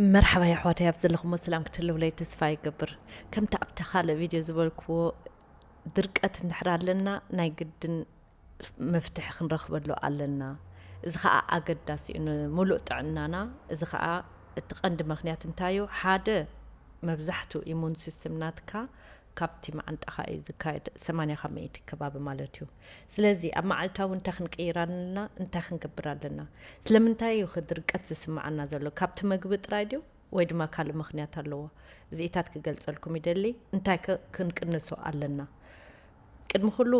መርሓባ የሕዋተይ፣ ኣብ ዘለኹሞ ሰላም ክትህልውለይ ተስፋ ይገብር። ከምቲ ኣብቲ ካልእ ቪድዮ ዝበልክዎ፣ ድርቀት እንድሕር ኣለና ናይ ግድን መፍትሒ ክንረኽበሉ ኣለና። እዚ ኸኣ ኣገዳሲ እዩ ንምሉእ ጥዕናና። እዚ ኸኣ እቲ ቀንዲ ምኽንያት እንታይ እዩ? ሓደ፣ መብዛሕትኡ ኢሙን ሲስተም ናትካ ካብቲ መዓንጣኻ እዩ ዝካየድ፣ ሰማንያ ካብ ሚእቲ ከባቢ ማለት እዩ። ስለዚ ኣብ መዓልታዊ እንታይ ክንቅይር ኣለና? እንታይ ክንገብር ኣለና? ስለምንታይ እዩ ኸ ድርቀት ዝስምዓና ዘሎ? ካብቲ መግቢ ጥራይ ድዩ ወይ ድማ ካልእ ምኽንያት ኣለዎ? እዚኢታት ክገልጸልኩም ይደሊ። እንታይ ከ ክንቅንሶ ኣለና? ቅድሚ ኩሉ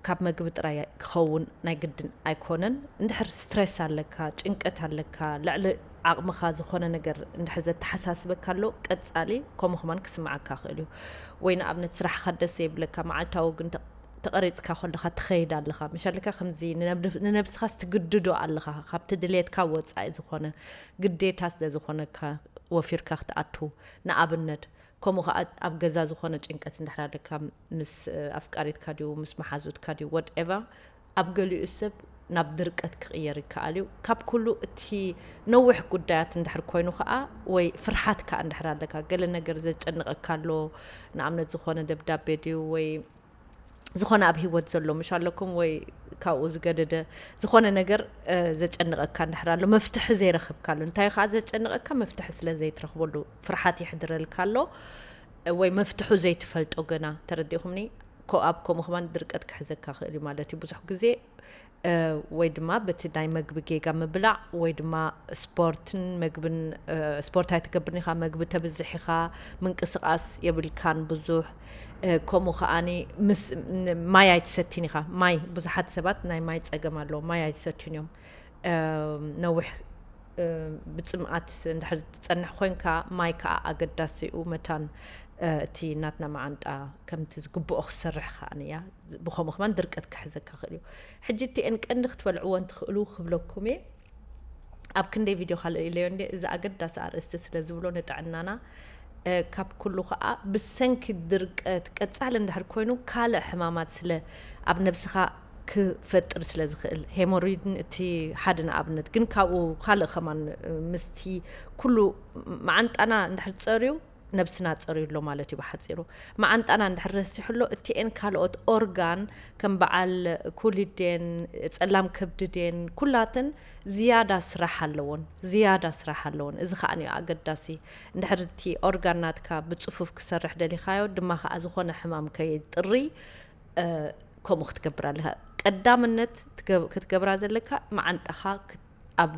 ካብ መግቢ ጥራይ ክኸውን ናይ ግድን ኣይኮነን። እንድሕር ስትረስ ኣለካ፣ ጭንቀት ኣለካ፣ ልዕሊ ዓቕምኻ ዝኾነ ነገር እንድሕር ዘተሓሳስበካ ኣሎ፣ ቀጻሊ ከምኡ ከማን ክስምዓካ ይኽእል እዩ። ወይ ንኣብነት ስራሕኻ ደስ ዘይብለካ፣ መዓልታዊ ግን ተ-፣ ተቐሪጽካ ከለኻ ትኸይድ ኣለኻ። ምሽ ኣለካ ከምዚ ንነብ-፣ ንነብስኻስ ትግድዶ ኣለኻ። ካብቲ ድሌትካ ወጻኢ ዝኾነ ግዴታ ስለ ዝኾነካ ወፊርካ ክትኣቱ። ንኣብነት፣ ከምኡ ኸዓ ኣብ ገዛ ዝኾነ ጭንቀት እንድሕር ኣለካ፣ ምስ ኣፍቃሪትካ ድዩ፣ ምስ መሓዙትካ ድዩ፣ ወትኤቨር፣ ኣብ ገሊኡ ሰብ ናብ ድርቀት ክቕየር ይከኣል እዩ። ካብ ኩሉ እቲ ነዊሕ ጉዳያት እንድሕር ኮይኑ ኸዓ፣ ወይ ፍርሓት ከኣ እንድሕር ኣለካ፣ ገለ ነገር ዘጨንቐካ ኣሎ፣ ንኣብነት ዝኾነ ደብዳቤ ድዩ ወይ ዝኾነ ኣብ ህይወት ዘሎ ምሽ ኣለኩም ወይ ካብኡ ዝገደደ ዝኾነ ነገር፣ እ፣ ዘጨንቐካ እንድሕር ኣሎ፣ መፍትሒ ዘይረኸብካ ኣሎ። እንታይ ከኣ ዘጨንቐካ? መፍትሒ ስለ ዘይትረኽበሉ ፍርሓት ይሕድረልካ ኣሎ፣ እ፣ ወይ መፍትሑ ዘይትፈልጦ ገና። ተረዲእኹምኒ? ኮ-፣ ኣብ ከምኡ ከማን ድርቀት ክሕዘካ ክእል እዩ ማለት እዩ። ብዙሕ ግዜ፣ እ፣ ወይ ድማ በቲ ናይ መግቢ ጌጋ ምብላዕ ወይ ድማ ስፖርትን መግብን፣ እ፣ ስፖርት ኣይትገብርን ኢኻ፣ መግቢ ተብዝሕ ኢኻ፣ ምንቅስቓስ የብልካን ብዙሕ፣ እ፣ ከምኡ ከኣኒ ምስ፣ ን-፣ ማይ ኣይትሰቲን ኢኻ። ማይ፣ ብዙሓት ሰባት ናይ ማይ ጸገም ኣለዎም፣ ማይ ኣይሰትዩን እዮም። እ፣ ነዊሕ፣ እ፣ ብጽምኣት እንድሕር ትጸንሕ ኮይንካ፣ ማይ ከኣ ኣገዳሲ እዩ። መታን፣ እ፣ እቲ ናትና መዓንጣ ከምቲ ዝግብኦ ክሰርሕ ከኣኒ እያ። ብኸምኡ ከማን ድርቀት ክሕዘካ ክእል እዩ። ሕጂ እቲኤን ቀንዲ ክትበልዕወን ትኽእሉ ክብለኩም እየ። ኣብ ክንደይ ቪድዮ ካልእ ኢለዮ እንዴ፣ እዚ ኣገዳሲ ኣርእስቲ ስለ ዝብሎ ንጥዕናና፣ እ፣ ካብ ኩሉ ኸኣ ብሰንኪ ድርቀት ቀጻሊ እንድሕር ኮይኑ ካልእ ሕማማት ስለ ኣብ ነብስኻ ክፈጥር ስለ ዝኽእል፣ ሄሞሪድን እቲ ሓደ ንኣብነት፣ ግን ካብኡ ካልእ ከማን፣ እ፣ ምስቲ ኩሉ መዓንጣና እንድሕር ጸርዩ ነብስና ጸርዩ ኣሎ ማለት እዩ ብሓጺሩ። መዓንጣና እንድሕር ረሲሑ ኣሎ፣ እቲኤን ካልኦት ኦርጋን ከም በዓል ኩሊዴን ጸላም ከብድዴን ኩላተን ዝያዳ ስራሕ ኣለዎን፣ ዝያዳ ስራሕ ኣለዎን። እዚ ከኣ እዩ ኣገዳሲ። እንድሕር እቲ ኦርጋን ናትካ ብጽፉፍ ክሰርሕ ደሊኻዮ፣ ድማ ከኣ ዝኾነ ሕማም ከየጥሪ፣ እ፣ ከምኡ ክትገብር ኣለካ። ቀዳምነት ትገብ-፣ ክትገብራ ዘለካ መዓንጣኻ ክት-፣ ኣብ፣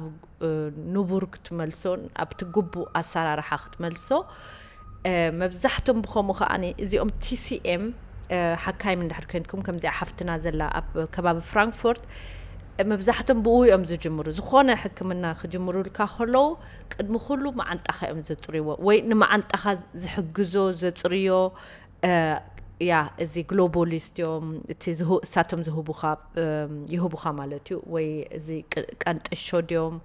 እ፣ ንቡር ክትመልሶን ኣብቲ ግቡእ ኣሰራርሓ ክትመልሶ፣ እ፣ መብዛሕቶም ብኸምኡ ከኣ እዚኦም ቲ ሲ ኤም፣ እ፣ ሓካይም እንድሕር ኮይንኩም፣ ከምዚኣ ሓፍትና ዘላ ኣብ ከባቢ ፍራንክፎርት፣ እ፣ መብዛሕቶም ብኡ እዮም ዝጅምሩ። ዝኾነ ሕክምና ክጅምሩልካ ከለዉ ቅድሚ ኩሉ መዓንጣኻ እዮም ዘጽርይዎ፣ ወይ ንመዓንጣኻ ዝሕግዞ ዘጽርዮ፣ እ፣ ያ፣ እዚ ግሎቦሊስት እዮም፣ እቲ ዝሁ-፣ እሳቶም ዝህቡኻ፣ እም፣ ይህቡኻ ማለት እዩ። ወይ እዚ ቅ-፣ ቀንጥሾ ድዮም፣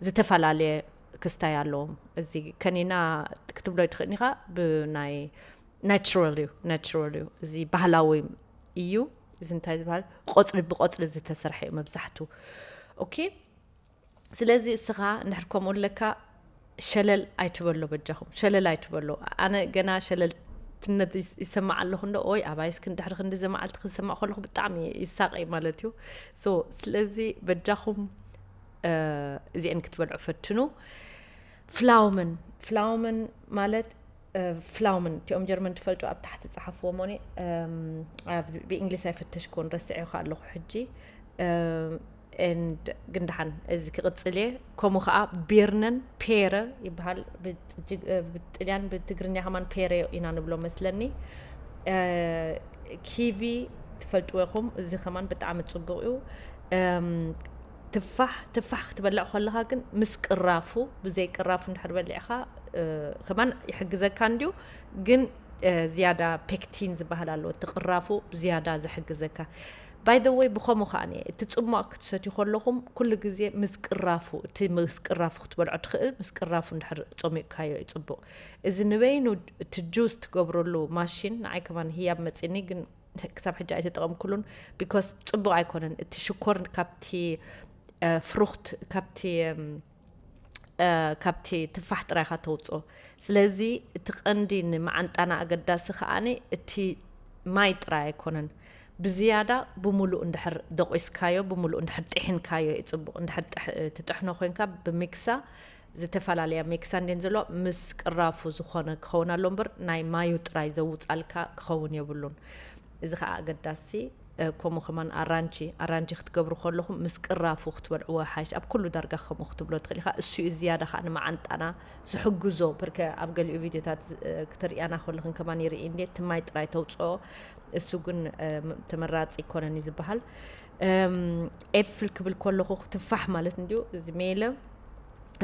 ዝተፈላለየ ክስታይ ኣለዎም። እዚ ከኒና ክትብሎ ኣይትኽእልን ኢኻ፣ ብናይ ናቹራል እዩ፣ ናቹራል እዩ። እዚ ባህላዊ እዩ። እዚ እንታይ ዝበሃል? ቆጽሊ ብቆጽሊ ዝተሰርሐ እዩ መብዛሕቱ። ኦኬ። ስለዚ እስኻ እንድሕር ከምኡ ኣለካ፣ ሸለል ኣይትበሎ በጃኹም፣ ሸለል ኣይትበሎ። ኣነ ገና ሸለልትነት ይስ-፣ ይሰማዕ ኣለኹ እንዶ፣ ኦይ፣ ኣባይስ ክንድሕሪ ክንዲ ዘመዓልቲ ክሰማዕ ከለኹ ብጣዕሚ ይሳቐይ ማለት እዩ። ሶ፣ ስለዚ በጃኹም፣ እ፣ እዚኤን ክትበልዑ ፈትኑ። ፍላውመን፣ ፍላውመን ማለት፣ እ፣ ፍላውመን፣ እቲኦም ጀርመን ትፈልጡ ኣብ ታሕቲ ጸሓፍዎ ሞኒ፣ እም፣ ኣብ፣ ብእንግሊዝ ኣይፈተሽኩዎን፣ ረስዐ ከ ኣለኹ ሕጂ። እም፣ ኤንድ ግን ደሓን እዚ ክቕጽል እየ። ከምኡ ኸኣ ቢርነን ፔረ ይበሃል። ብጥ-፣ ጅግ-፣ እ፣ ብጥልያን ብትግርኛ ከማን ፔረ ኢና ንብሎ መስለኒ። እ፣ ኪቪ ትፈልጥዎ ኢኹም። እዚ ከማን ብጣዕሚ ጽቡቕ እዩ። እም፣ ትፋሕ፣ ትፋሕ ክትበልዕ ከለኻ ግን ምስ ቅራፉ፣ ብዘይ ቅራፉ እንድሕር በሊዕኻ፣ እ፣ ከማን ይሕግዘካ እንድዩ። ግን፣ እ፣ ዝያዳ ፔክቲን ዝበሃል ኣሎ፣ እቲ ቅራፉ ዝያዳ ዝሕግዘካ። ባይ ዘ ወይ፣ ብኸምኡ ከኣ እየ፣ እቲ ጽሟቕ ክትሰትዩ ከለኹም ኩሉ ግዜ ምስ ቅራፉ፣ እቲ ምስ ቅራፉ ክትበልዖ ትኽእል፣ ምስ ቅራፉ እንድሕር ጸሚቕካዮ እዩ ጽቡቕ። እዚ ንበይኑ እቲ ጁስ ትገብረሉ ማሽን ንዓይ ከማን ህያብ መጺኒ፣ ግን ክሳብ ሕጂ ኣይተጠቐምኩሉን፣ ቢኮዝ ጽቡቕ ኣይኮነን። እቲ ሽኮር ካብቲ፣ እ፣ ፍሩኽት፣ ካብቲ፣ እም፣ ካብቲ ትፋሕ ጥራይካ ተውፅኦ። ስለዚ እቲ ቀንዲ ንመዓንጣና ኣገዳሲ ከዓኒ እቲ ማይ ጥራይ ኣይኮነን። ብዝያዳ ብምሉእ እንድሕር ደቂስካዮ፣ ብምሉእ እንድሕር ጥሒንካዮ እዩ ፅቡቕ። እንድሕር ትጥሕኖ ኮይንካ ብሚክሳ፣ ዝተፈላለያ ሚክሳ እንዴን ዘለዋ ምስ ቅራፉ ዝኾነ ክኸውን ኣሎ እምበር ናይ ማዩ ጥራይ ዘውፃልካ ክኸውን የብሉን። እዚ ከዓ ኣገዳሲ። ከምኡ ከማን ኣራንጂ ኣራንጂ ክትገብሩ ከለኹም ምስ ቅራፉ ክትበልዕዎ ሓይሽ። ኣብ ኩሉ ዳርጋ ከምኡ ክትብሎ ትኽእል ኢኻ። እሱ እዩ ዝያዳ ከዓ ንመዓንጣና ዝሕግዞ። ብርከ ኣብ ገሊኡ ቪድዮታት ክትርእያና ከለኽን ከማን ይርኢ እንዴ፣ እቲ ማይ ጥራይ ተውፅኦ። እሱ ግን ተመራፂ ይኮነን እዩ ዝበሃል። ኤፍል ክብል ከለኹ ክትፋሕ ማለት እንዲዩ። እዚ ሜለ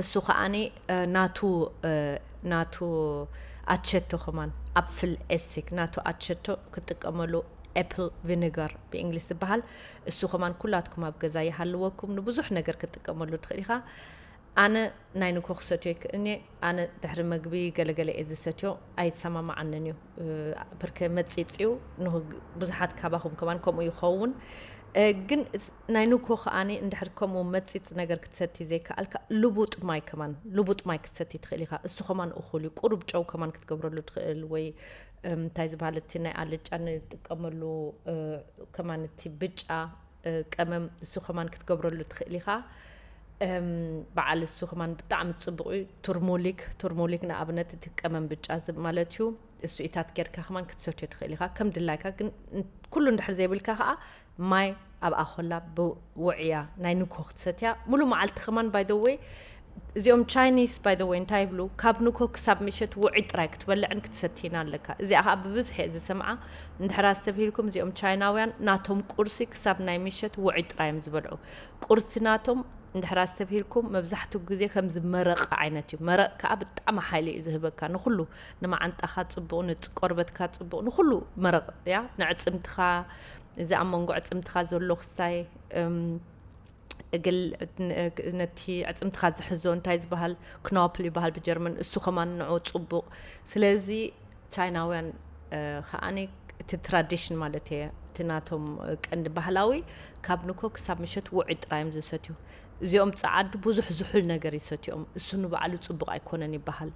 እሱ ከዓኒ ናቱ ናቱ ኣቸቶ ከማን፣ ኣፕል ኤሲክ ናቱ ኣቸቶ ክትጥቀመሉ፣ ኤፕል ቪኒጋር ብእንግሊዝ ዝበሃል። እሱ ከማን ኩላትኩም ኣብ ገዛ ይሃልወኩም፣ ንብዙሕ ነገር ክትጥቀመሉ ትኽእል ኢኻ። ኣነ ናይ ንኮ ክሰትዮ ይክእልኒ። ኣነ ድሕሪ መግቢ ገለገለ እየ ዝሰትዮ፣ ኣይሰማማዓንን እዩ። ብርከ መፂፅ እዩ። ብዙሓት ካባኹም ከማን ከምኡ ይኸውን። ግን ናይ ንኮ ከዓኒ እንድሕር ከምኡ መፂፅ ነገር ክትሰቲ ዘይከኣልካ፣ ልቡጥ ማይ ከማን፣ ልቡጥ ማይ ክትሰቲ ትኽእል ኢኻ። እሱ ከማን እኹል እዩ። ቁሩብ ጨው ከማን ክትገብረሉ ትኽእል ወይ እንታይ ዝበሃል እቲ ናይ ኣልጫ ንጥቀመሉ ከማን እቲ ብጫ ቀመም እሱ ከማን ክትገብረሉ ትኽእል ኢኻ። በዓል እሱ ከማን ብጣዕሚ ፅቡቕ እዩ። ቱርሙሊክ ቱርሙሊክ ንኣብነት እቲ ቀመም ብጫ ማለት እዩ። እሱ ኢታት ጌርካ ከማን ክትሰትዮ ትኽእል ኢኻ ከም ድላይካ። ግን ኩሉ እንድሕር ዘይብልካ ከዓ ማይ ኣብ ኣኾላ ብውዕያ ናይ ንኮ ክትሰትያ ሙሉ መዓልቲ ከማን። ባይ ወይ እዚኦም ቻይኒስ ባይ ወይ እንታይ ይብሉ፣ ካብ ንኮ ክሳብ ምሸት ውዒ ጥራይ ክትበልዕን ክትሰትይን ኣለካ። እዚኣ ከዓ ብብዝሒ እየ ዝሰምዓ። እንድሕር ኣስተብሂልኩም እዚኦም ቻይናውያን ናቶም ቁርሲ ክሳብ ናይ ምሸት ውዒ ጥራይ እዮም ዝበልዑ። ቁርሲ ናቶም እንድሕር ኣስተብሂልኩም መብዛሕትኡ ግዜ ከምዚ መረቕ ዓይነት እዩ። መረቕ ከዓ ብጣዕሚ ሓይሊ እዩ ዝህበካ ንኩሉ፣ ንመዓንጣኻ ፅቡቕ፣ ንቆርበትካ ፅቡቕ፣ ንኩሉ መረቕ እያ። ንዕፅምትኻ፣ እዚ ኣብ መንጎ ዕፅምትኻ ዘሎ ክስታይ እግል ነቲ ዕፅምትኻ ዝሕዞ እንታይ ዝበሃል፣ ክኖፕል ይበሃል ብጀርመን። እሱ ከማን ንዑ ፅቡቕ። ስለዚ ቻይናውያን ከዓኒ እቲ ትራዲሽን ማለት እየ፣ እቲ ናቶም ቀንዲ ባህላዊ ካብ ንኮ ክሳብ ምሸት ውዒ ጥራይ እዮም ዝሰትዩ። እዚኦም ፀዓዱ ብዙሕ ዝሑል ነገር ይሰትዮም። እሱ ንባዕሉ ፅቡቕ ኣይኮነን ይበሃል።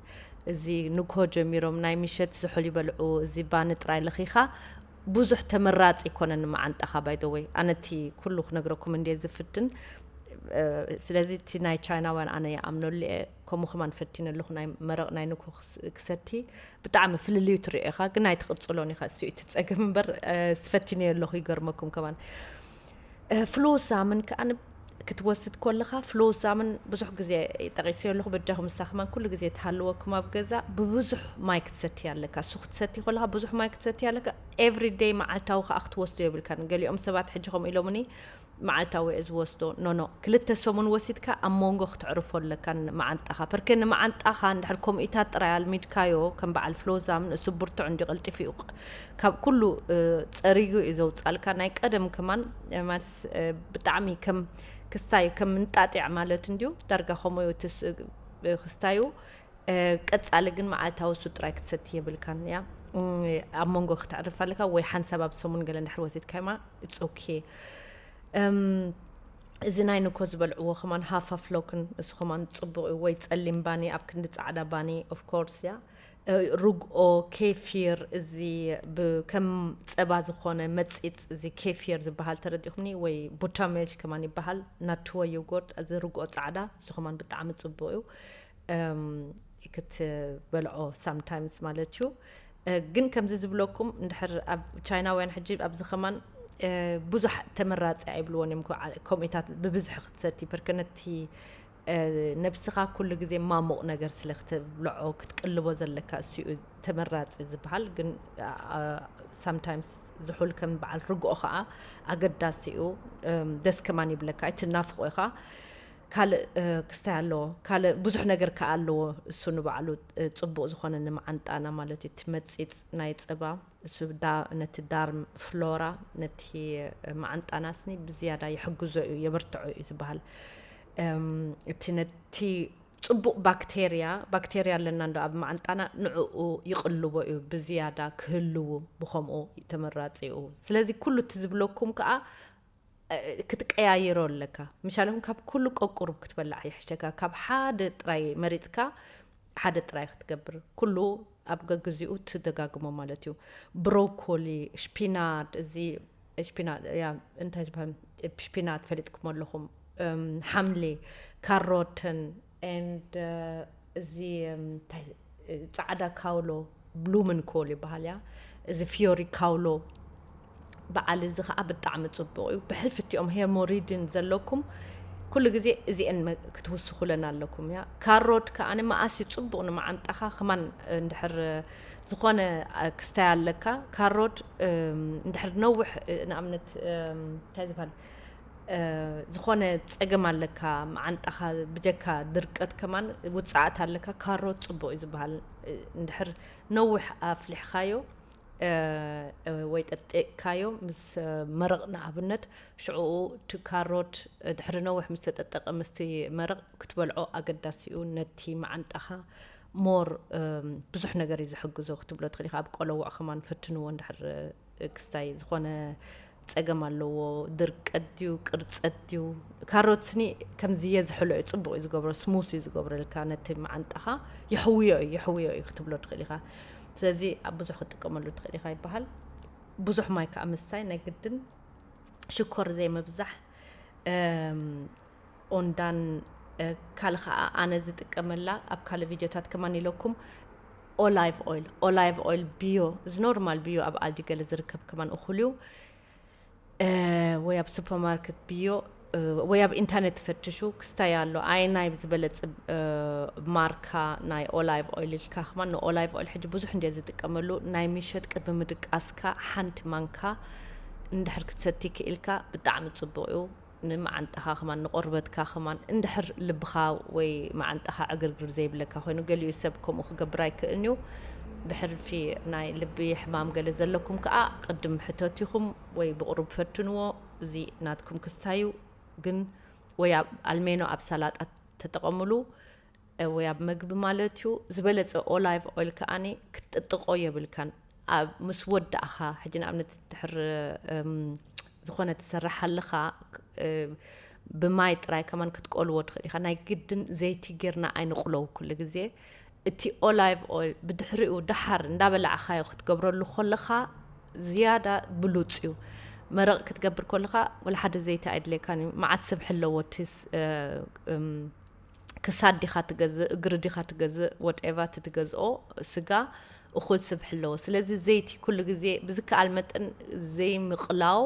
እዚ ንኮ ጀሚሮም ናይ ምሸት ዝሑል ይበልዑ። እዚ ባኒ ጥራይ ለኺኻ ብዙሕ ተመራፂ ይኮነን ንመዓንጣኻ። ባይ ወይ ኣነቲ ኩሉ ክነግረኩም እንደ ዝፍትን። ስለዚ እቲ ናይ ቻይናውያን ኣነ ይኣምነሉ እየ። ከምኡ ከማን ፈቲነ ኣለኹ። ናይ መረቕ ናይ ንኮ ክሰቲ ብጣዕሚ ፍልልዩ ትሪኦ ኢኻ፣ ግን ኣይትቕፅሎን ኢኻ። እሱ እቲ ፀገም እምበር ስፈቲነ ኣለኹ። ይገርመኩም ከማን ፍሎሳምን ከዓ ክትወስድ ከለኻ፣ ፍሎሳምን ብዙሕ ግዜ ጠቂሰዮ ኣለኹ። በጃኹም ንሳ ከማን ኩሉ ግዜ ትሃልወኩም ኣብ ገዛ ብብዙሕ ማይ ክትሰቲ ኣለካ። እሱ ክትሰቲ ከለኻ ብዙሕ ማይ ክትሰቲ ኣለካ። ኤቭሪ ደይ መዓልታዊ ከዓ ክትወስዶ የብልካን። ገሊኦም ሰባት ሕጂ ከምኡ ኢሎምኒ፣ መዓልታዊ እየ ዝወስዶ። ኖኖ፣ ክልተ ሰሙን ወሲድካ ኣብ መንጎ ክትዕርፎ ኣለካ ንመዓንጣኻ። ፐርከ ንመዓንጣኻ እንድሕር ከምኡኢታት ጥራይ ኣልሚድካዮ፣ ከም በዓል ፍሎዛም ንእሱ ብርቱዕ እንዲ ቀልጢፉ እዩ ካብ ኩሉ ፀሪጉ እዩ ዘውፃልካ። ናይ ቀደም ከማን ማለት ብጣዕሚ ከም ክስታይ ከም ምንጣጢዕ ማለት እንዲዩ። ዳርጋ ከምኡ እዩ ክስታዩ። ቀፃሊ ግን መዓልታዊ እሱ ጥራይ ክትሰቲ የብልካን እያ። ኣብ መንጎ ክትዕርፍ ኣለካ ወይ ሓንሳብ ኣብ ሰሙን ገለ እንድሕር ወሲድካዮማ it's okay። እዚ ናይ ንኮ ዝበልዕዎ ከማን ሃፋ ፍሎክን እሱ ከማን ፅቡቕ እዩ። ወይ ፀሊም ባኒ ኣብ ክንዲ ፃዕዳ ባኒ of course እያ። ርግኦ፣ ኬፊር፣ እዚ ከም ፀባ ዝኾነ መፂፅ፣ እዚ ኬፊር ዝበሃል ተረዲኹምኒ ወይ ቡተርሜልክ ከማን ይበሃል፣ ናትወ ዮጎርት፣ እዚ ርግኦ ፃዕዳ እሱ ከማን ብጣዕሚ ፅቡቕ እዩ። ክትበልዖ ሳምታይምስ ማለት እዩ። ግን ከምዚ ዝብለኩም እንድሕር ኣብ ቻይናውያን ሕጂ ኣብዚ ከማን ብዙሕ ተመራፂ ኣይብልዎን እዮም። ከምኡታት ብብዝሒ ክትሰቲ ፐርከነቲ ነብስኻ ኩሉ ግዜ ማሙቕ ነገር ስለ ክትብልዖ ክትቅልቦ ዘለካ እሱ ተመራፂ ዝበሃል። ግን ሳምታይምስ ዝሑል ከም በዓል ርግኦ ከዓ ኣገዳሲ እዩ። ደስ ከማን ይብለካ፣ ኣይትናፍቆ ኢኻ። ካልእ ክስታይ ኣለዎ፣ ካልእ ብዙሕ ነገር ከኣ ኣለዎ። እሱ ንባዕሉ ፅቡቕ ዝኾነ ንመዓንጣና ማለት እዩ። እቲ መፂፅ ናይ ፀባ እሱ ነቲ ዳርም ፍሎራ፣ ነቲ መዓንጣና ስኒ ብዝያዳ ይሕግዞ እዩ፣ የበርትዖ እዩ ዝበሃል። እቲ ነቲ ፅቡቕ ባክቴርያ፣ ባክቴርያ ኣለና እንዶ ኣብ መዓንጣና፣ ንዕኡ ይቕልቦ እዩ ብዝያዳ ክህልው፣ ብኸምኡ ተመራፂ እዩ። ስለዚ ኩሉ እቲ ዝብለኩም ከዓ ክትቀያይሮ ኣለካ። ምሻለኩም ካብ ኩሉ ቀቁሩብ ክትበላዕ ይሕሸካ። ካብ ሓደ ጥራይ መሪጽካ ሓደ ጥራይ ክትገብር፣ ኩሉ ኣብ ገግዚኡ ትደጋግሞ ማለት እዩ። ብሮኮሊ፣ ሽፒናት፣ እዚ ሽፒናት ያ እንታይ ዝበሃል ሽፒናት ፈሊጥኩም ኣለኹም። ሓምሊ፣ ካሮትን and እዚ ጻዕዳ ካውሎ፣ ብሉምን ኮል ይበሃል እያ። እዚ ፊዮሪ ካውሎ በዓል እዚ ከዓ ብጣዕሚ ጽቡቕ እዩ። ብሕልፊ እቲኦም ሄሞሪድን ዘለኩም ኩሉ ግዜ እዚአን ክትውስኹለን ኣለኩም እያ። ካሮት ከዓ መኣስ እዩ ጽቡቕ ንመዓንጣኻ። ከማን እንድሕር ዝኾነ ክስታይ ኣለካ ካሮት እንድሕር ነውሕ ንኣብነት እንታይ ዝበሃል ዝኾነ ጸገም ኣለካ መዓንጣኻ ብጀካ ድርቀት ከማን ውጽዓት ኣለካ ካሮት ጽቡቕ እዩ ዝበሃል። እንድሕር ነዊሕ ኣፍሊሕካዮ ወይ ጠጢቕካዮ ምስ መረቕ ንኣብነት ሽዕኡ እቲ ካሮት ድሕሪ ነዊሕ ምስ ተጠጠቐ ምስቲ መረቕ ክትበልዖ ኣገዳሲ እዩ። ነቲ መዓንጣኻ ሞር ብዙሕ ነገር እዩ ዝሕግዞ ክትብሎ ትኽእል ኢኻ። ኣብ ቆለውዕ ከማን ፈትንዎ እንድሕር ክስታይ ዝኾነ ጸገም ኣለዎ፣ ድርቀት ድዩ ቅርጸት ድዩ። ካሮት ስኒ ከምዚ እየ ዝሕሎ እዩ፣ ጽቡቕ እዩ ዝገብሮ፣ ስሙስ እዩ ዝገብረልካ፣ ነቲ መዓንጣኻ የሕውዮ እዩ፣ የሕውዮ እዩ ክትብሎ ትኽእል ኢኻ። ስለዚ ኣብ ብዙሕ ክትጥቀመሉ ትኽእል ኢኻ ይበሃል። ብዙሕ ማይ ከዓ ምስታይ ናይ ግድን፣ ሽኮር ዘይምብዛሕ። ኦንዳን ካልእ ከዓ ኣነ ዝጥቀመላ ኣብ ካልእ ቪድዮታት ከማን ኢለኩም ኦላይቭ ኦይል፣ ኦላይቭ ኦይል ብዮ፣ እዚ ኖርማል ብዮ ኣብ ኣልዲ ገለ ዝርከብ ከማን እኹል እዩ። ወይ ኣብ ሱፐርማርኬት ብዮ ወይ ኣብ ኢንተርኔት ፈትሹ ክስታይ ኣሎ። ኣየናይ ዝበለጸ ማርካ ናይ ኦላይቭ ኦይል ኢልካ ከማን ንኦላይቭ ኦይል ሕጂ ብዙሕ እንድየ ዝጥቀመሉ። ናይ ምሸት ቅድሚ ምድቃስካ ሓንቲ ማንካ እንድሕር ክትሰቲ ክኢልካ ብጣዕሚ ጽቡቕ እዩ። ንመዓንጣኻ ከማን ንቆርበትካ ከማን እንድሕር ልብኻ ወይ መዓንጣኻ ዕግርግር ዘይብለካ ኮይኑ ገሊኡ ሰብ ከምኡ ክገብር ኣይክእልን እዩ። ብሕልፊ ናይ ልቢ ሕማም ገለ ዘለኩም ከዓ ቅድም ሕተት ኢኹም ወይ ብቕሩብ ፈትንዎ። እዚ ናትኩም ክስታይ እዩ። ግን ወይ ኣብ ኣልሜኖ ኣብ ሰላጣ ተጠቐምሉ ወይ ኣብ መግቢ ማለት እዩ። ዝበለጸ ኦላይቭ ኦይል ከኣኒ ክትጥጥቆ የብልካን። ኣብ ምስ ወዳእኻ ሕጂ ንኣብነት ድሕር ዝኾነ ትሰርሕ ኣለኻ ብማይ ጥራይ ከማን ክትቆልዎ ትኽእል ኢኻ። ናይ ግድን ዘይቲ ጌርና ኣይንቕለው ኩሉ ግዜ። እቲ ኦላይቭ ኦይል ብድሕሪኡ ደሓር እንዳበላዕኻዮ ክትገብረሉ ከለኻ ዝያዳ ብሉጽ እዩ። መረቕ ክትገብር ከለኻ ወላ ሓደ ዘይቲ ኣይድለየካን እዩ። መዓት ስብሒ ኣለዎ እቲ ክሳድ ዲኻ ትገዝእ፣ እግሪ ዲኻ ትገዝእ፣ ወትኤቨር እቲ ትገዝኦ ስጋ እኹል ስብሒ ኣለዎ። ስለዚ ዘይቲ ኩሉ ግዜ ብዝከኣል መጠን ዘይምቕላው፣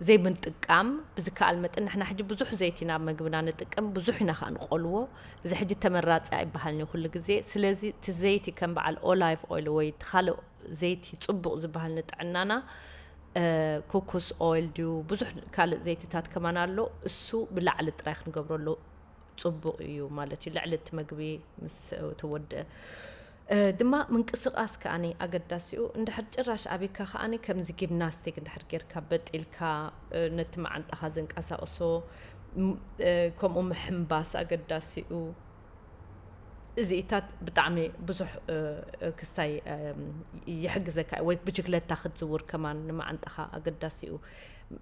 ዘይምጥቃም። ብዝከኣል መጠን ንሕና ሕጂ ብዙሕ ዘይቲ ናብ መግብና ንጥቀም፣ ብዙሕ ኢና ከዓ ንቆልዎ። እዚ ሕጂ ተመራፂ ኣይበሃልን እዩ ኩሉ ግዜ። ስለዚ እቲ ዘይቲ ከም በዓል ኦላይቭ ኦይል ወይ እቲ ካልእ ዘይቲ ፅቡቕ ዝበሃል ንጥዕናና ኮኮስ ኦይል ድዩ ብዙሕ ካልእ ዘይትታት ከማን ኣሎ። እሱ ብላዕሊ ጥራይ ክንገብረሉ ጽቡቕ እዩ ማለት እዩ። ልዕሊ እቲ መግቢ ምስ ተወድአ ድማ ምንቅስቓስ ከኣኒ ኣገዳሲ እዩ። እንድሕር ጭራሽ ኣቢካ ከኣኒ ከምዚ ጊምናስቲክ እንድሕር ጌርካ በጢልካ ነቲ መዓንጣኻ ዘንቀሳቕሶ ከምኡ ምሕምባስ ኣገዳሲ እዩ። እዚኢታት ብጣዕሚ ብዙሕ ክስታይ ይሕግዘካ ወይ ብጅግለታ ክትዝውር ከማን ንመዓንጣኻ ኣገዳሲ እዩ።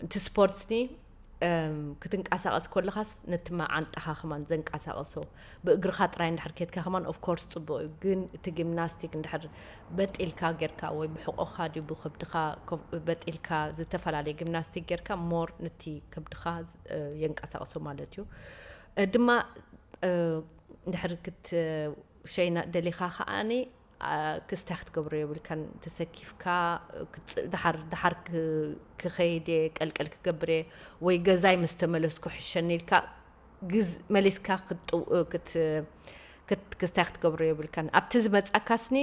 እቲ ስፖርትስኒ ክትንቀሳቐስ ከለኻስ ነቲ መዓንጣኻ ከማን ዘንቀሳቐሶ ብእግርኻ ጥራይ እንድሕር ኬድካ ከማን ኦፍኮርስ ጽቡቕ እዩ። ግን እቲ ጊምናስቲክ እንድሕር በጢልካ ጌርካ ወይ ብሕቆኻ ድዩ ብከብድኻ በጢልካ ዝተፈላለየ ጊምናስቲክ ጌርካ ሞር ነቲ ከብድኻ የንቀሳቕሶ ማለት እዩ። ድማ እንድሕር ክትሸይና ደሊኻ ከዓኒ ክስታይ ክትገብሮ የብልካን። ተሰኪፍካ ድሓር ድሓር ክኸይድ እየ ቀልቀል ክገብር እየ ወይ ገዛይ ምስ ተመለስኩ ሕሸኒ ኢልካ መሊስካ ክስታይ ክትገብሮ የብልካን። ኣብቲ ዝመፃካስኒ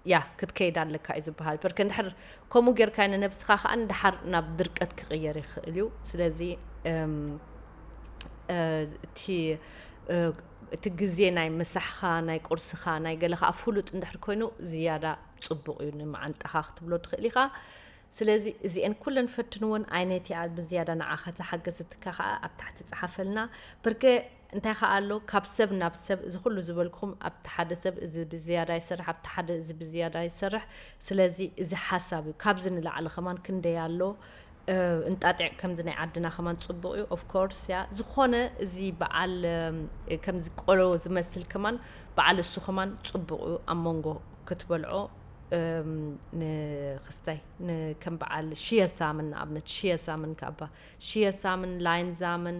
ያ ክትከይድ ኣለካ እዩ ዝበሃል። በርከ እንድሕር ከምኡ ጌርካ ንነብስኻ ከዓ ድሓር ናብ ድርቀት ክቕየር ይኽእል እዩ። ስለዚ እቲ እቲ ግዜ ናይ ምሳሕኻ ናይ ቁርስኻ ናይ ገለኻ ፍሉጥ እንድሕር ኮይኑ ዝያዳ ጽቡቕ እዩ ንመዓንጣኻ ክትብሎ ትኽእል ኢኻ። ስለዚ እዚአን ኩለን ፈትንወን። ኣይነቲኣ ብዝያዳ ንዓኻ ዝሓገዘትካ ከዓ ኣብ ታሕቲ ጸሓፈልና። በርከ እንታይ ከዓ ኣሎ ካብ ሰብ ናብ ሰብ እዚ ኩሉ ዝበልኩም ኣብቲ ሓደ ሰብ እዚ ብዝያዳ ይሰርሕ ኣብቲ ሓደ እዚ ብዝያዳ ይሰርሕ። ስለዚ እዚ ሓሳብ እዩ ካብዚ ንላዕሊ ከማን ክንደይ ኣሎ እንጣጢዕ ከምዚ ናይ ዓድና ከማን ጽቡቕ እዩ። Of course፣ ያ ዝኾነ እዚ በዓል ከምዚ ቆሎ ዝመስል ከማን በዓል እሱ ከማን ጽቡቕ እዩ። ኣብ መንጎ ክትበልዖ ንክስታይ ከም በዓል ሽየ ሳምን፣ ንኣብነት ሽየ ሳምን ካባ ሽየ ሳምን፣ ላይን ዛምን፣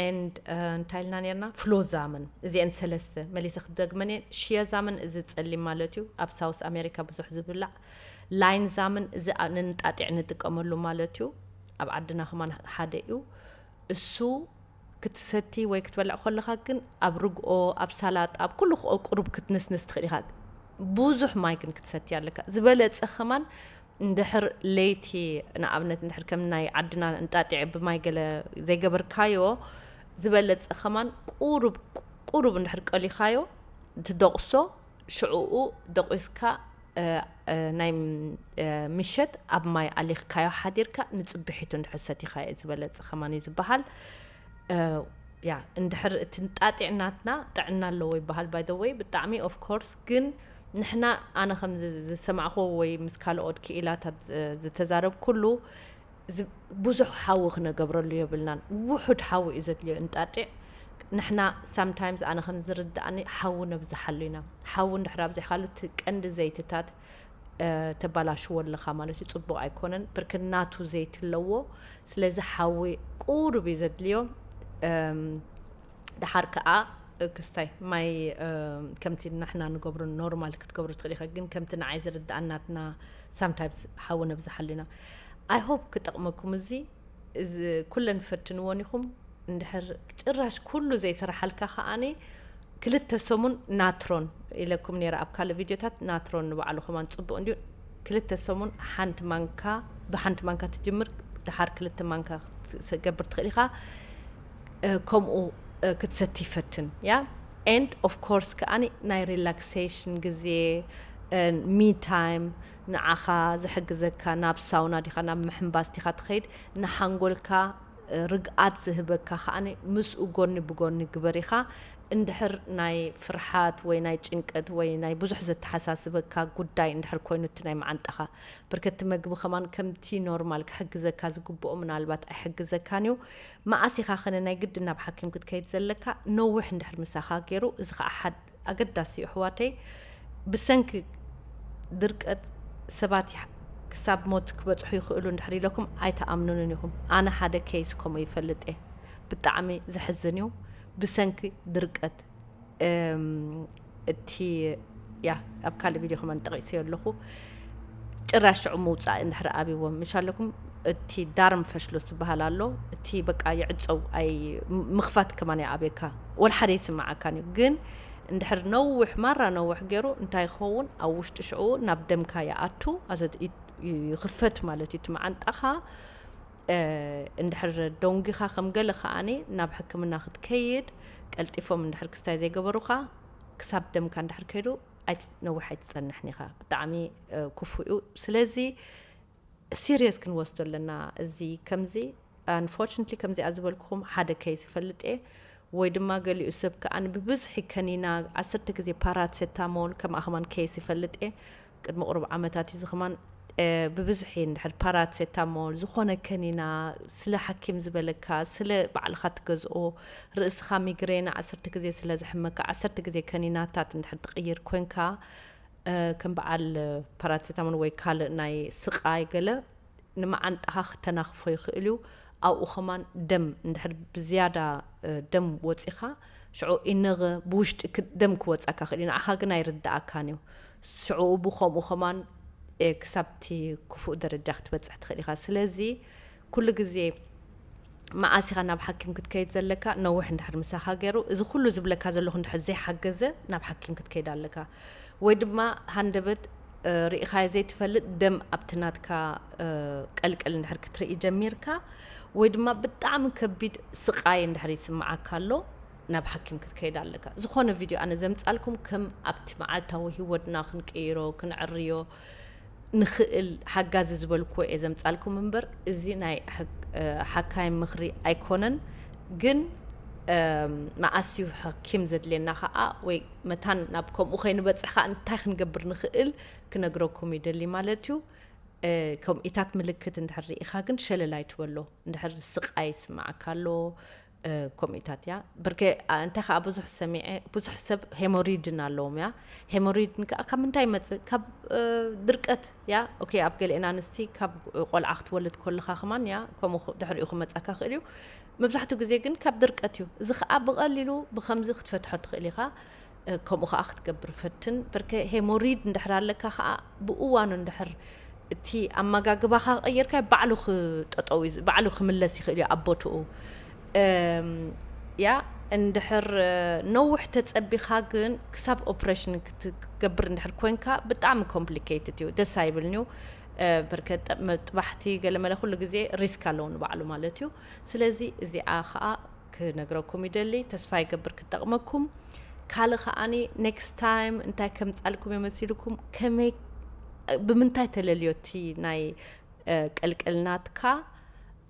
and እንታይ ኢልና ነርና? ፍሎ ዛምን። እዚአን ሰለስተ መሊሰ ክደግመን እየ። ሽየ ዛምን እዚ ጸሊም ማለት እዩ፣ ኣብ ሳውስ ኣሜሪካ ብዙሕ ዝብላዕ። ላይን ዛምን እዚ ንንጣጢዕ ንጥቀመሉ ማለት እዩ። ኣብ ዓድና ከማን ሓደ እዩ። እሱ ክትሰቲ ወይ ክትበልዕ ከለኻ ግን ኣብ ርግኦ፣ ኣብ ሳላጣ፣ ኣብ ኩሉ ቁሩብ ክትንስንስ ትኽእል ኢኻ። ብዙሕ ማይ ግን ክትሰቲ ኣለካ። ዝበለጸ ከማን እንድሕር ለይቲ፣ ንኣብነት እንድሕር ከም ናይ ዓድና እንጣጢዕ ብማይ ገለ ዘይገበርካዮ፣ ዝበለጸ ከማን ቁሩብ ቁሩብ እንድሕር ቀሊኻዮ፣ ትደቑሶ፣ ሽዕኡ ደቂስካ ናይ ምሸት ኣብ ማይ ኣሊኽካዮ ሓዲርካ ንጽብሒቱ እንድሕር ሰቲኻዮ ዝበለጸ ከማን እዩ ዝበሃል። ያ እንድሕር እቲ እንጣጢዕ ናትና ጥዕና ኣለዎ ይበሃል። By the way፣ ብጣዕሚ of course፣ ግን ንሕና፣ ኣነ ከም ዝሰማዕኮ ወይ ምስ ካልኦት ክኢላታት ዝተዛረብኩሉ፣ ብዙሕ ሓዊ ክነገብረሉ የብልናን። ውሑድ ሓዊ እዩ ዘድልዮ እንጣጢዕ። ንሕና sometimes፣ ኣነ ከም ዝርዳእኒ፣ ሓዊ ነብዝሓሉ ኢና። ሓዊ እንድሕር ኣብዚሕካሉ፣ እቲ ቀንዲ ዘይትታት ተባላሽዎ ኣለኻ ማለት እዩ። ጽቡቕ ኣይኮነን። ብርክ ናቱ ዘይቲ ኣለዎ። ስለዚ ሓዊ ቁሩብ እዩ ዘድልዮ። ደሓር ከኣ ክስታይ ማይ ከምቲ ንሕና ንገብሮ ኖርማል ክትገብሩ ትኽእል ኢኻ፣ ግን ከምቲ ንዓይ ዝርዳእናትና sometimes ሓዊ ነብዝሓሉ ኢና። I hope ክጠቕመኩም እዚ። እዚ ኩለን ፈትንዎን ኢኹም። እንድሕር ጭራሽ ኩሉ ዘይሰራሓልካ ከኣኒ ክልተ ሰሙን ናትሮን ኢለኩም ነይረ ኣብ ካልእ ቪድዮታት። ናትሮን ንባዕሉ ከማን ጽቡቕ እንድዩ። ክልተ ሰሙን ሓንቲ ማንካ፣ ብሓንቲ ማንካ ትጅምር፣ ድሓር ክልተ ማንካ ክትገብር ትኽእል ኢኻ። ከምኡ ክትሰቲ ፈትን፣ ያ። And of course ከኣኒ ናይ ሪላክሴሽን ግዜ፣ me time፣ ንዓኻ ዝሕግዘካ፣ ናብ ሳውና ዲኻ ናብ ምሕንባስ ዲኻ ትኸይድ፣ ንሓንጎልካ ርግኣት ዝህበካ ከኣኒ ምስኡ ጎኒ ብጎኒ ግበር ኢኻ። እንድሕር ናይ ፍርሓት ወይ ናይ ጭንቀት ወይ ናይ ብዙሕ ዘተሓሳስበካ ጉዳይ እንድሕር ኮይኑ፣ እቲ ናይ መዓንጣኻ፣ ብርከቲ መግቢ ከማን ከምቲ ኖርማል ክሕግዘካ ዝግብኦ ምናልባት ኣይሕግዘካን እዩ። መኣስ ኢኻ ኸነ ናይ ግድን ናብ ሓኪም ክትከይድ ዘለካ? ነዊሕ እንድሕር ምሳኻ ገይሩ፣ እዚ ኸኣ ሓድ ኣገዳሲ እዩ ኣሕዋተይ። ብሰንኪ ድርቀት ሰባት ክሳብ ሞት ክበጽሑ ይኽእሉ እንድሕር ኢለኩም ኣይትኣምኑንን ኢኹም። ኣነ ሓደ ኬይስ ከምኡ ይፈልጥ እየ። ብጣዕሚ ዘሕዝን እዩ። ብሰንኪ ድርቀት እቲ፣ ያ፣ ኣብ ካልእ ቪድዮ ከማን ጠቒሰዮ ኣለኹ። ጭራሽ ሽዑ ምውጻእ እንድሕር ኣብዎም ምሽ ኣለኩም፣ እቲ ዳርም ፈሽሎ ዝበሃል ኣሎ። እቲ በቃ ይዕጸው፣ ኣይ ምኽፋት ከማን ይኣብየካ፣ ወላ ሓደ ይስምዓካን እዩ። ግን እንድሕር ነዊሕ ማራ ነዊሕ ገይሩ እንታይ ይኸውን? ኣብ ውሽጢ ሽዑ ናብ ደምካ ይኣቱ፣ ኣዘ-፣ ይ-፣ ይኽፈት ማለት እዩ እቲ መዓንጣኻ። እንድሕር ደንጊኻ ከም ገለ ከኣኒ ናብ ሕክምና ክትከይድ ቀልጢፎም እንድሕር ክስታይ ዘይገበሩኻ፣ ክሳብ ደምካ እንድሕር ከይዱ ኣይት-፣ ነዊሕ ኣይትጸንሕን ኢኻ። ብጣዕሚ ክፉእ እዩ። ስለዚ ሲሪየስ ክንወስዶ ኣለና። እዚ ከምዚ፣ unfortunately፣ ከምዚኣ ዝበልኩኹም ሓደ ኬይስ ይፈልጥ እየ። ወይ ድማ ገሊኡ ሰብ ከኣ ብብዝሒ ከኒና፣ ዓሰርተ ግዜ ፓራሴታሞል፣ ከምኣ ከማን ኬይስ ይፈልጥ እየ። ቅድሚ ቁሩብ ዓመታት እዩ ዝኸማን ብብዝሒ እንድሕር ፓራሴታሞል፣ ዝኾነ ከኒና፣ ስለ ሓኪም ዝበለካ፣ ስለ ባዕልኻ ትገዝኦ፣ ርእስኻ ሚግሬን ዓሰርተ ግዜ ስለ ዘሕመካ፣ ዓሰርተ ግዜ ከኒናታት እንድሕር ትቕይር ኮንካ፣ ከም በዓል ፓራሴታሞል ወይ ካልእ ናይ ስቓይ ገለ ንመዓንጣኻ ክተናኽፎ ይኽእል እዩ። ኣብኡ ኸማን ደም እንድሕር ብዝያዳ ደም ወጺኻ፣ ሽዑ ኢነገ ብውሽጢ ደም ክወጻካ ክእል እዩ። ንዓኻ ግን ኣይርድኣካን እዩ። ሽዑ ብኸምኡ ኸማን ክሳብቲ ክፉእ ደረጃ ክትበጽሕ ትኽእል ኢኻ። ስለዚ ኩሉ ግዜ መኣስ ኢኻ ናብ ሓኪም ክትከይድ ዘለካ? ነዊሕ እንድሕር ምሳኻ ገይሩ፣ እዚ ኩሉ ዝብለካ ዘለኹ እንድሕር ዘይሓገዘ፣ ናብ ሓኪም ክትከይድ ኣለካ። ወይ ድማ ሃንደበት ርኢኻዮ ዘይትፈልጥ ደም ኣብቲ ናትካ ቀልቀል እንድሕር ክትርኢ ጀሚርካ፣ ወይ ድማ ብጣዕሚ ከቢድ ስቓይ እንድሕር ይስምዓካ ኣሎ፣ ናብ ሓኪም ክትከይድ ኣለካ። ዝኾነ ቪድዮ ኣነ ዘምጻልኩም ከም ኣብቲ መዓልታዊ ህይወትና ክንቅይሮ፣ ክንዕርዮ ንኽእል ሓጋዚ ዝበልክዎ እየ ዘምጻልኩም እምበር፣ እዚ ናይ ሓካይም ምኽሪ ኣይኮነን። ግን መኣስ እዩ ሓኪም ዘድልየና ኸኣ፣ ወይ መታን ናብ ከምኡ ከይንበጽሕ ኸኣ እንታይ ክንገብር ንኽእል ክነግረኩም ይደሊ ማለት እዩ። ከምኢታት ምልክት እንድሕር ርኢኻ ግን ሸለል ኣይትበሎ። እንድሕር ስቓይ ይስምዓካ ኣሎ፣ ከምኢታት እያ። ብርከ እንታይ ከዓ ብዙሕ ሰሚዐ፣ ብዙሕ ሰብ ሄሞሪድን ኣለዎም እያ። ሄሞሪድን ከዓ ካብ ምንታይ ይመፅእ? ካብ ድርቀት እያ። ኦኬ፣ ኣብ ገሊአን ኣንስቲ ካብ ቆልዓ ክትወልድ ከለኻ ከማን እያ ከምኡ ድሕሪኡ ክመፃካ ክእል እዩ። መብዛሕትኡ ግዜ ግን ካብ ድርቀት እዩ። እዚ ከዓ ብቐሊሉ ብከምዚ ክትፈትሖ ትኽእል ኢኻ። ከምኡ ከዓ ክትገብር ፈትን። ብርከ ሄሞሪድ እንድሕር ኣለካ ከዓ ብእዋኑ እንድሕር እቲ ኣመጋግባኻ ቀይርካ ባዕሉ ክጠጠው እዩ፣ ባዕሉ ክምለስ ይኽእል እዩ ኣብ ቦትኡ። ያ እንድሕር ነዊሕ ተጸቢኻ ግን ክሳብ ኦፕሬሽን ክትገብር እንድሕር ኮንካ ብጣዕሚ ኮምፕሊኬትድ እዩ፣ ደስ ኣይብልን እዩ። ብርከ ጥባሕቲ ገለመለ ኩሉ ግዜ ሪስክ ኣለዎ ንባዕሉ ማለት እዩ። ስለዚ እዚኣ ከዓ ክነግረኩም ይደሊ። ተስፋ ይገብር ክጠቕመኩም። ካልእ ከዓኒ ኔክስት ታይም እንታይ ከምጻልኩም እየ መሲልኩም፣ ከመይ ብምንታይ ተለልዮ እቲ ናይ ቀልቀልናትካ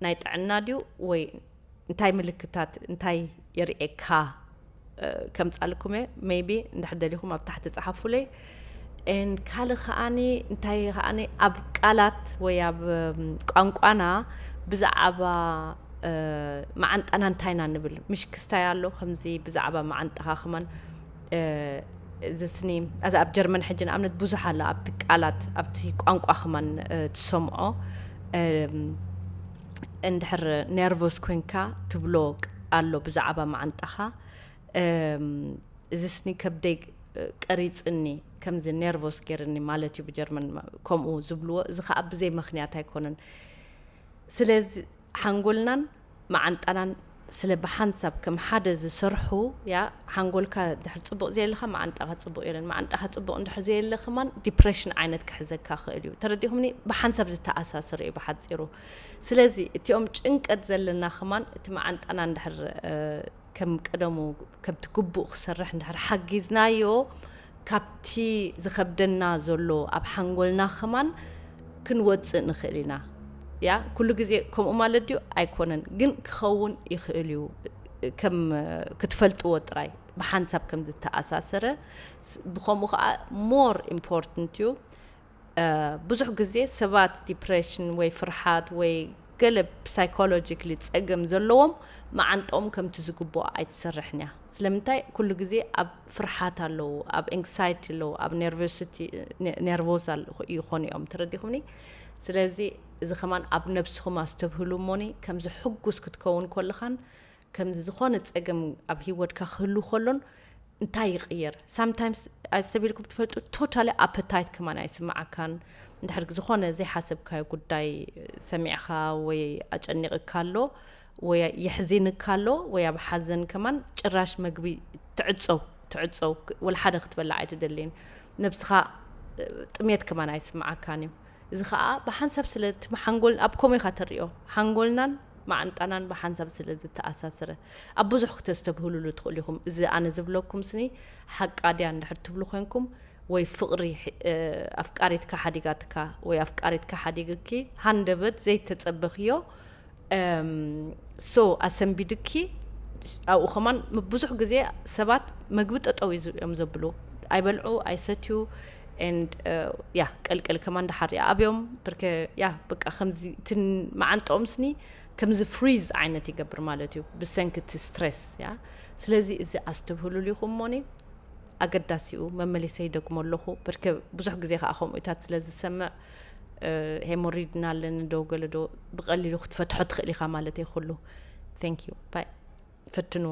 ናይ ጥዕና ድዩ ወይ እንታይ ምልክታት እንታይ የርእየካ ከምጻልኩም እየ። ሜቢ እንድሕር ደሊኹም ኣብ ታሕቲ ጸሓፉለይ። ን ካልእ ከዓኒ እንታይ ከዓኒ ኣብ ቃላት ወይ ኣብ ቋንቋና ብዛዕባ መዓንጣና እንታይ ኢና ንብል? ምሽ ክስታይ ኣሎ ከምዚ ብዛዕባ መዓንጣኻ ከማን እዚ ስኒ፣ እዚ ኣብ ጀርመን ሕጂ ንኣብነት ብዙሕ ኣሎ ኣብቲ ቃላት ኣብቲ ቋንቋ ከማን ትሰምዖ። እንድሕር ኔርቮስ ኮንካ ትብሎ ኣሎ ብዛዕባ መዓንጣኻ። እዚ ስኒ ከብደይ ቀሪጽኒ፣ ከምዚ ኔርቮስ ገይርኒ ማለት እዩ ብጀርመን ከምኡ ዝብልዎ። እዚ ከዓ ብዘይ ምኽንያት ኣይኮነን። ስለዚ ሓንጎልናን መዓንጣናን ስለ ብሓንሳብ ከም ሓደ ዝሰርሑ፣ ያ ሓንጎልካ ድሕር ጽቡቕ ዘየለኻ መዓንጣኻ ጽቡቕ የለን፣ መዓንጣኻ ጽቡቕ እንድሕር ዘየለ ከማን ዲፕሬሽን ዓይነት ክሕዘካ ክእል እዩ። ተረዲኹምኒ? ብሓንሳብ ዝተኣሳሰሩ እዩ ብሓጺሩ። ስለዚ እቲኦም ጭንቀት ዘለና ከማን እቲ መዓንጣና እንድሕር ከም ቀደሙ ከምቲ ግቡእ ክሰርሕ እንድሕር ሓጊዝናዮ፣ ካብቲ ዝኸብደና ዘሎ ኣብ ሓንጎልና ከማን ክንወፅእ ንኽእል ኢና። ያ ኩሉ ግዜ ከምኡ ማለት ድዩ? ኣይኮነን፣ ግን ክኸውን ይኽእል እዩ። ከም ክትፈልጥዎ ጥራይ ብሓንሳብ ከም ዝተኣሳሰረ፣ ብከምኡ ከዓ ሞር ኢምፖርተንት እዩ። ብዙሕ ግዜ ሰባት ዲፕሬሽን ወይ ፍርሓት ወይ ገለ ሳይኮሎጂካሊ ጸገም ዘለዎም መዓንጥኦም ከምቲ ዝግብኦ ኣይትሰርሕን እያ። ስለምንታይ? ኩሉ ግዜ ኣብ ፍርሓት ኣለዉ፣ ኣብ ኤንክሳይቲ ኣለዉ፣ ኣብ ኔርቨሲቲ፣ ኔርቮዝ ይኾኑ እዮም። ተረዲኹምኒ? ስለዚ እዚ ከማን ኣብ ነብስኹም ኣስተብህሉ እሞኒ፣ ከምዚ ሕጉስ ክትከውን ከለኻን ከምዚ ዝኾነ ጸገም ኣብ ህይወትካ ክህሉ ከሎን እንታይ ይቕየር? ሳምታይምስ ኣስተብሂልኩም ትፈልጡ? ቶታሊ ኣፐታይት ከማን ኣይስምዓካን። እንድሕር ዝኾነ ዘይሓሰብካዮ ጉዳይ ሰሚዕኻ ወይ ኣጨኒቕካ ኣሎ ወይ የሕዚንካ ኣሎ ወይ ኣብ ሓዘን ከማን ጭራሽ መግቢ ትዕጾ ትዕጾ ወላ ሓደ ክትበልዕ ኣይትደልን። ነብስኻ ጥሜት ከማን ኣይስምዓካን እዩ። እዚ ከዓ ብሓንሳብ ስለ እቲ ሓንጎል ኣብ ኮሜኻ ተሪኦ ሓንጎልናን መዓንጣናን ብሓንሳብ ስለ ዝተኣሳሰረ ኣብ ብዙሕ ክተስተብህሉሉ ትኽእሉ ኢኹም። እዚ ኣነ ዝብለኩም ስኒ ሓቃ ድያ እንድሕር ትብሉ ኮንኩም ወይ ፍቕሪ ኣፍቃሪትካ ሓዲጋትካ ወይ ኣፍቃሪትካ ሓዲግኪ ሃንደበት ዘይተጸበኽዮ ሶ ኣሰንቢድኪ ኣብኡ ከማን ብዙሕ ግዜ ሰባት መግቢ ጠጠው እዮም ዘብሉ ኣይበልዑ ኣይሰትዩ and ያ ቀልቀል ከማን ድሓር ይኣብዮም ብርከ ያ በቃ ከምዚ ትን መዓንጠኦም ስኒ ከምዚ ፍሪዝ ዓይነት ይገብር ማለት እዩ ብሰንኪ እቲ ስትረስ ያ ስለዚ እዚ ኣስተብህሉሉ ኢኹም ሞኒ ኣገዳሲኡ መመሊሰ ይደግሞ ኣለኹ ብርከ ብዙሕ ግዜ ከዓ ከምኡታት ስለ ዝሰምዕ ሄሞሪድ እናለኒ ዶ ገለ ዶ ብቐሊሉ ክትፈትሖ ትኽእል ኢኻ ማለት እየ ኩሉ thank you bye ፈትንዎ